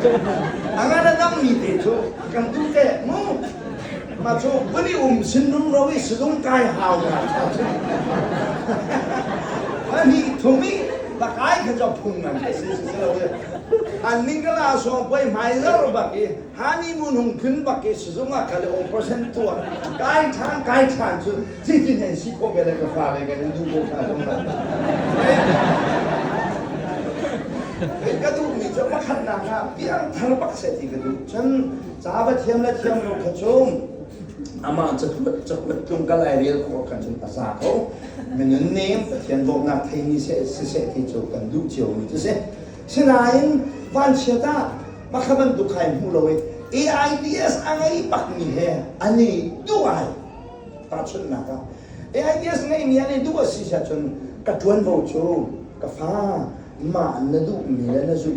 A ngan a dangmi te cu kan duh te mu. Mah cu vun i um sin rumro i sizung kai hau na Ani thum i pakai kha cu phung ngan si si lo i an ning ka la sawng poi hmai zar bak i honeymoon hung phun bak i sizung ah kal i operation tuah kai ṭhan kai ṭhan cu zeitin hen si khawh ve le ka fa le kan in duh ko kha zong ka duhmi cu pakhatnak ah piangthar bak seh ti ka duh. Cun ca va thiam le thiam lo kha cu amah cakuat cakuat tlung kal ai rel khawh kan cun a za ko. Minun nih Pathian bawmhnak theimi seh siseh ti cu kan duh ciomi cu si. Sinain vanchiat ah makha bantuk khai hmu lo i AIDS a ngei bakmi he an i duh ai. Tahchunhnak ah AIDS ngeimi an i duh a si cun ka ṭuanvo cu ka fa mah na duhmi le na zulh.